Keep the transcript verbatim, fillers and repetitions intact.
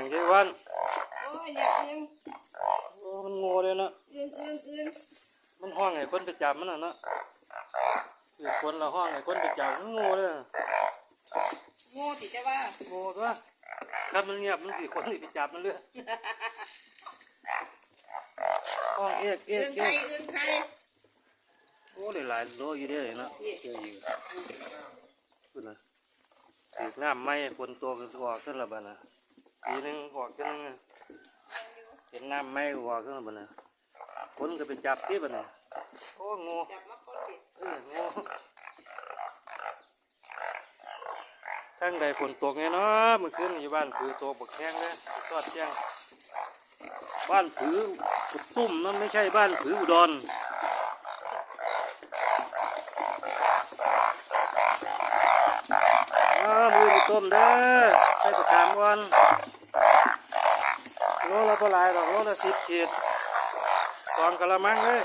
อย่างที่วัน โอ้ยอยากเลี้ยง โอ้มันโง่เลยเนาะ เอื้อนเอื้อนเอื้อน มันห้องให้คนไปจับมันน่ะเนาะ ถือคนละห้องให้คนไปจับมันโง่เลย โง่ติจะว่า โง่ตัวครับมันเงียบมันสิคนสิไปจับมันเลยห้องเอกเอก เอื้อน เอ ไข่ ก เอื้อนไข่ โอ้ได้หลายโลอยู่เด้เนาะเจออยู่คุณนะถือน้ำไม่ฝนตกก็ออกขึ้นละบ้านะปีหนึงออกขึ้นเห็นน้ำไม่ก็ออกขึ้นละบ้านะคนก็ไปจับที่บ้านะโอ้โง่ จับมาคนเด็ด เออโง่ทั้งใดฝนตกไงเนาะเมื่อคืนอยู่บ้านผือตกบักแข้งเลยสอดแจ้งบ้านผือกุดตุ้มนะไม่ใช่บ้านผืออุดรอ้าวมือไปต้มเด้อใส่ประกามอ่อนโลละเท่าไหร่ดอกโลละสิบขีดสองกะละมังเลย